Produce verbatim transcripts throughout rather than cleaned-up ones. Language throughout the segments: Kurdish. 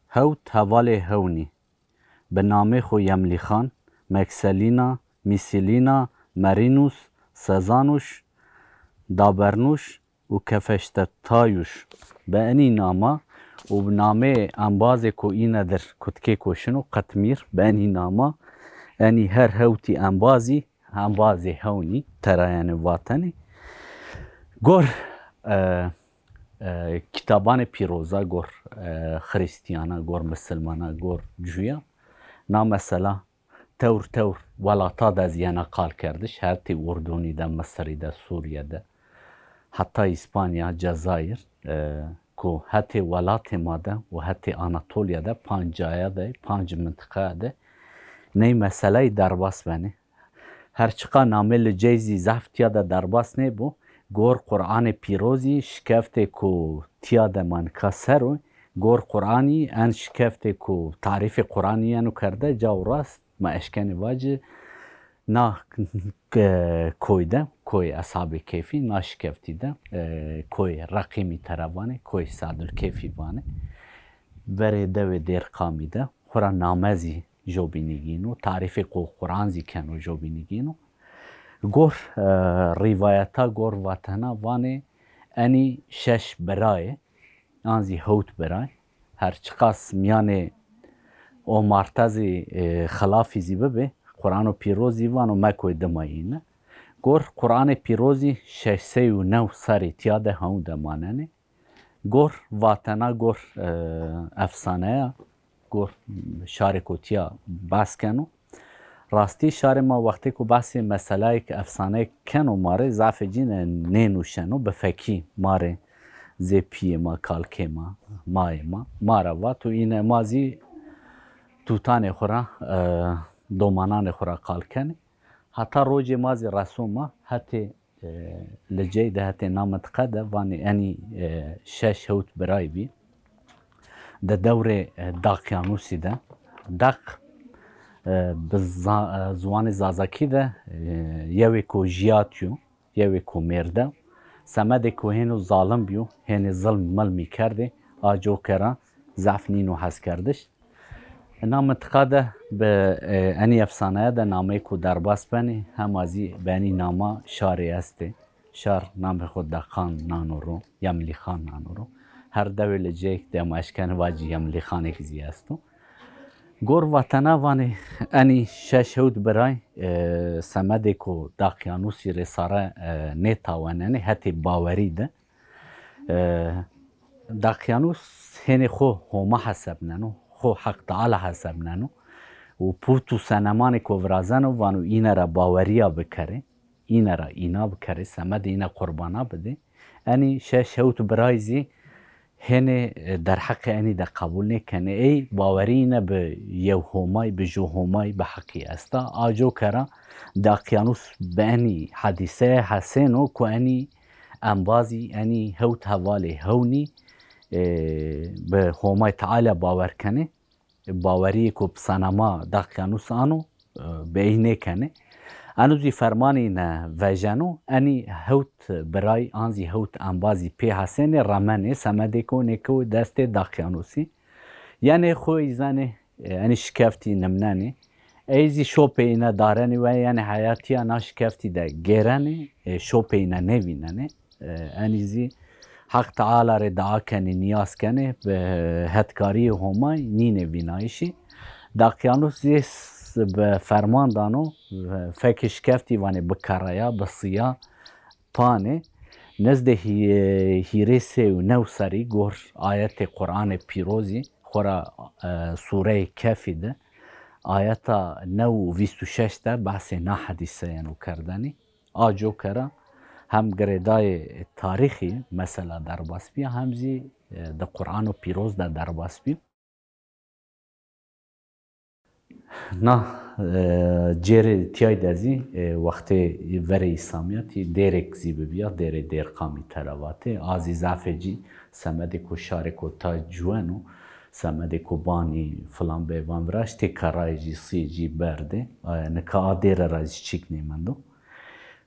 Hewt hevalê hewnî, bi namê xwe Yemlîxan, Mekselîna, Mîsîlîna, Merînûs, Sezanûş, Dabernûş û Kefeştetayûş, bi enî nama û bi namê embazê ku îne dir kutkê koşin û Qetmîr, bi enî nama, enî her hewtî embazî, embazê hewnî, terayene vatenê. Gor, e, e, kitabanê pîroza, gor, e, xrîstiyana, gor misilmana, gor cuya, na mesela tewr tewr welata de zî yena qal kerdiş, her tê Urdunî de, Misirî de, Sûriye de, heta Îspanya, Cezayir, e, ku hetê welatê ma de û hetê Anatoliya de, panc caya de, panc mintiqaya de ney meseleyî derbas benê. Her çiqa namê li cey zî zehf tiya de derbas nêbû, gor Qur'anê pîrozî şikeftê ku tiya de manika ser o, gor Qur'anî en şikeftê ku tarîfê Qur'anî yeno kerde, ca û rast ma eşkenê vacî, na k-, koy de, koy Eshabê Keyfî, na şikeftî de, e, koy Reqîmî terevanê, koy Sadul Keyfî vanê, berê dewê Dêrqamî de, xura name zî jobînî gîno, tarîfê ku Qur'an zî keno jobînî gîno. Gor, e, rîvayeta gor vatena vanê enî şeş birayê, an zî hewt biray. Her çiqas miyanê omartezî, e, xilafî zî bibe, Qur'ano pîroz zî vano me koy dima yîne. Gor Qur'anê pîrozî şeş sey û new serî tiya de hewn de manenê. Gor vatena, gor, e, efsaneya, gor şarê ku tiya behs keno. Rastî şarê ma wextê ku behsê meseleyek efsaneyek keno ma rê, zafê cî ne nênûşeno, bi fekî ma rê zê piyê ma, kalkê ma, mayê ma, ma re vat û îne ma zî tûtanê xwe re, e, domananê xwe re qal kenê. Heta rojê ma zî reso ma hetê e, li cey de hetê na mintiqe de vanê enî, e, şeş hewt biray bî. Di dewrê, e, Daqyanûsî de, Daq, e, bi za-, e, ziwanê Zazakî de, e, yewê ku jiya tîyo, yewê ku mêrde, semedê ku hêno zalim bîyo, hênê zilm milmî kerdê, a cokera zaf nîno hezkerdiş. Na mintiqa de bi, e, enî efsaneye de nameyê ku derbas benê, hema zî bi enî nama şarê estê. Şar namê xwe Deqan nano ro, Yemlîxan nano ro. Her dewê li cêk de ma eşkene vacî Yemlîxanek zî esto. Gor vatena vanê enî şeş hewt biray, e, semedê ku Daqyanûsî rê sare, e, nêtawenenê hetê bawerî de. E, Daqyanûs hênê xwe Homa hesebneno, xwe Heq Teala hesebneno û pût û senemanê ku virazeno, vano îne re baweriya bikerê, îne re îna bikerê, semedê îne qurbana bidê. Enî şeş hewt biray zî hênê, e, derheqê enî de qebûl nêkenê. Ey bawerî îne bi yew Homay, bi ju Homay bi heqî esta. A cokera Daqyanûs bi enî hedîseye hesêno ku enî embazî, enî hewt hevalê hewnî, e, bi Homay Teala bawer kenê. Baweriyê ku bi senema Daqyanûs ano, e, bi ey nêkenê. Eno zî fermanî ne vejeno, enî hewt biray an zî hewt embazî pê hesênê remenê, semedê ku nêkew destê Daqyanûsî. Yenê xwe îzenê, e, enî şikeftî nimnenê. Ey zî şopê îne darenê we, yenê heyatiya na şikeftî de gêrenê, e, şopê îne nêvînenê. E, enî zî Heq Teala rê dua kenê, niyaz kenê, bi hetkariyê Homay nînê vînayişî. Daqyanûs zî s-, bi ferman dano, fekê şikeftî vanê bikereya, bi siya, panê. Nezdê hî-, hîrê sê û new serî gor ayetê Qur'anê pîrozî xwe ra, e, sûreyê Kefî de, ayeta new û vîst û şeş de behsê na hedîse yeno kerdenî. A cokera hem girêdayê tarîxî mesela derbas bî, hem zî, e, di Qur'ano pîroz de derbas bî. Na, e, cêrê tiyay de zî, e, wextê verê Îslamiyetî dêrek zî bibiya, dêrê Dêrqamî Terevatê. A zî zafê cî semedê ku şarê ku tay ciwen û semedê ku banî filan bê van viraş tê kerayê cî, sî cî berdê. E, nika a dêre ra zî çîk nêmendo.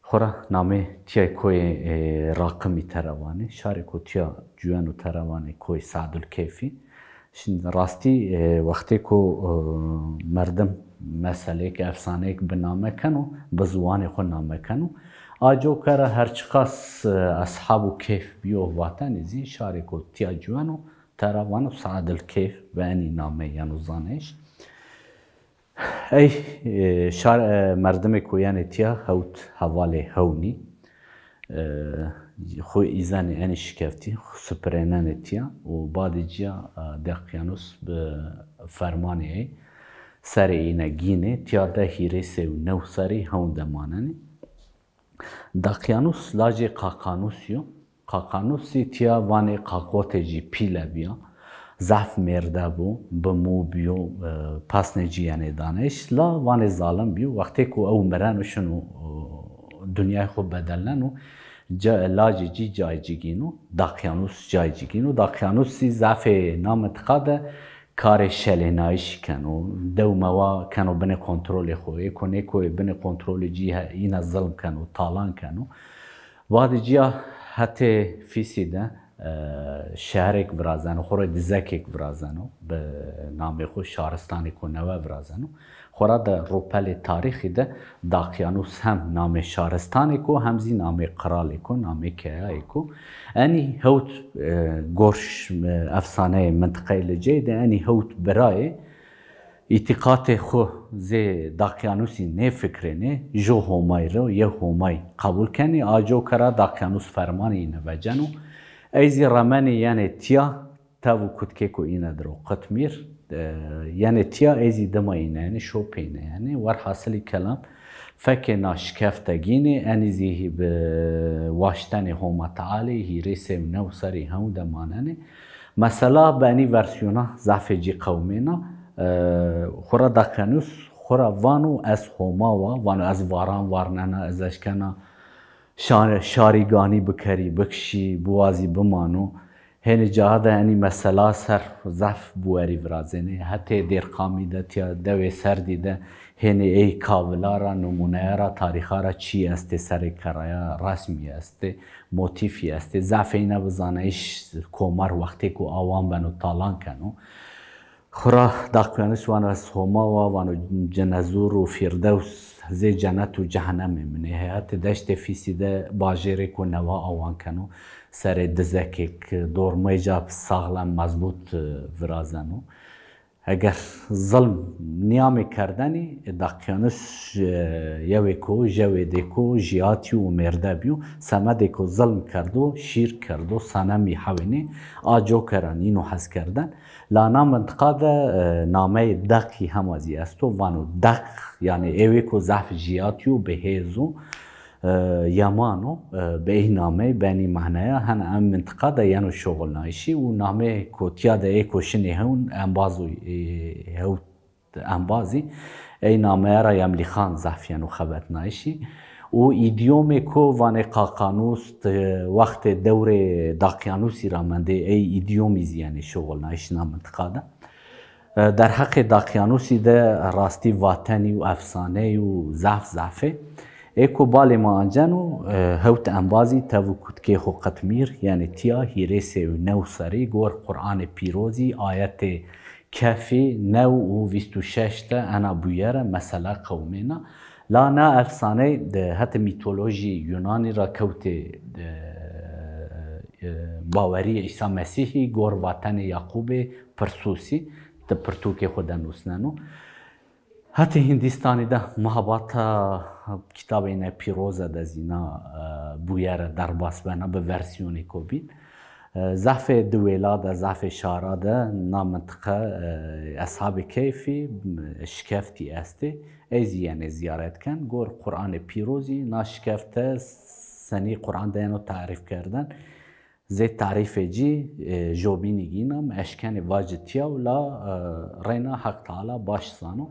Xora namê tiyay koyê, e, Raqimî Terevanê, şarê ku tiya ciwen û terevanê koyê Sadul Keyfî. Şimdi rastî, e, wextê ku, e, merdim meselêk, efsaneyek bi name keno, bi ziwanê xwe name keno, a coka ra her çiqas, e, Eshab û Kehf biyo vatenê zî şarê ku tiya ciweno, te ra vano Saad el Kehf bi enî name yeno zanêş. Ey, e, şar, e, merdimê ku yenê tiya hewt hevalê hewnî, e, xwe îzenê enî şikeftî, xwe supirênenê tiya û badê ciya, e, Deqyanûs bi fermanê ey serê îne gînê, tiya de hîrê sê û new serî hewn de manenê. Daqyanûs lajê Qaqanûsî yo. Qaqanûsî tiya vanê Qaqotê jî pîle biya. Zehf mêrde bû, bi mû biyo, e, pesnê cî yenê danêş. La vanê zalim biyo. Wextê ku ew miren û şin û, e, dinyayê xwe bedelnen û ca-, lajê cî cayê cî gîno, Daqyanûs cayê cî gîno. Daqyanûsî zehfê na mintiqa de karê şelênayîşî keno, dew mewa keno binê kontrolê xwe, ê ku nê ku ê binê kontrolê cî he-, îna zilm keno, talan keno. Badê ciya hetê Fîsî de, e, şehrêk virazeno, xwe rê dizekêk virazeno, bi namê xwe şaristanê ku newe virazeno. Xwera de rûpelê tarîxî de Daqyanûs hem namê şaristanêk o, hem zî namê qiralêk o, namê keyayêk o. Enî hewt, e, gor ş-, e, efsaneyê mintiqeyê li ceyê de, enî hewt birayê îtîqatê xwe zê Daqyanûsî nêfikrênê, jo Homayî re, yê Homayî qebûl kenê, a coka ra Daqyanûs fermanê îne veceno. Ey zî remenê yenê tiya, tev û kutkê ku îne diro Qitmîr, e, yenê tiya, ê zî dima îne yenê, şopê îne yenê. Werhasilî kelam, fekê na şikefte gînê, enî zî hî bi waştenê Homa Tealê hîrê sê û new serî hewn de manenê. Mesela bi enî versiyona zafê cî qewmêna, e, xwera Daqyanûs xwera vano ez Homa wa, vano ez varan varnena, ez eşkena şar-, şarî ganî bikerî, bikişî, biwazî bimano. Hênî caha de enî mesela ser zaf buwerî virazênê. Hetê Dêrqamî de tiya dewê Serdî de hênî ey kavila ra, nimûneya ra, tarîxa ra çî estê, serê keraya resmî estê, motîfî estê. Zafê îne bi zanayîş komar wextê ku awan beno, talan keno. Xwira Daqyanûs vano ez Homa wa, vano Cenezûr û Fîrdews zê cenet û cehenemê min ê. Heyatê deştê Fîsî de bajêrê ku newa awan keno, serê dizekêk dormeyê ca saxlem, mezbût, e, virazeno. Eger zilm niyamê kerdenî, Daqyanûs, e, yewê ku, jewê dê ku, jiyatî û mêrde bîyo, semedê ku zilm kerdo, şîr kerdo, senemî hewênê, a cokeran îno hez kerden. La na mintiqa de, e, nameyê Deqî hema zî esto, vano Deq, yanî ê wê ku zehf jiyatî û bi hêz û, e, yeman o, e, bi ey nameyê benî mahnaya, hene em mintiqa de yeno şoxilnayîşî û nameyê ku tiya de ê ku şinê hewn embaz û, e, hewt embazî ey nameya ra Yemlîxan zehf yeno xebetnayîşî û îdîyomê ku vanê Qaqanûs, e, wextê dewrê Daqyanûsî ra mendê, ey îdîyomî zî yenê şoxilnayîş na mintiqa de. E, derheqê Daqyanûsî de rastî vatenî û efsaneyî û zaf zaf ê. Ê ku balê me anceno, e, hewt embazî tev û kutkê xwe Qitmîr, yanî tiya hîrê sê û new serî gor Quranê Pîrozî, ayetê Kehfî new û vîst û şeş de ena bûyere mesela qewmêna. La na efsaney de hete mîtolojî Yunanî ra kewtê, e, e, baweriyê Îsa Mesîhî gor vatenê Yaqûbê Pirsûsî di pirtûkê xwe de nûsneno. Hetê Hindîstanî de Mahabharata kitabê ne pîroze de zî na, e, bûyere derbas bena bi versiyonê ku bîn. E, zafê di wêla de, zafê şara de na mintiqe, e, Eshabê Keyfî, e, şikeftî estê. Ê zî yenê ziyaret ken. Gor Quranê Pîrozî na şikefte senî Quran de yeno tarîf kerden. Zê tarîfê cî, e, jobînî gîna, me eşkenê vacitiya û la, e, reyna Heq Teala baş zano.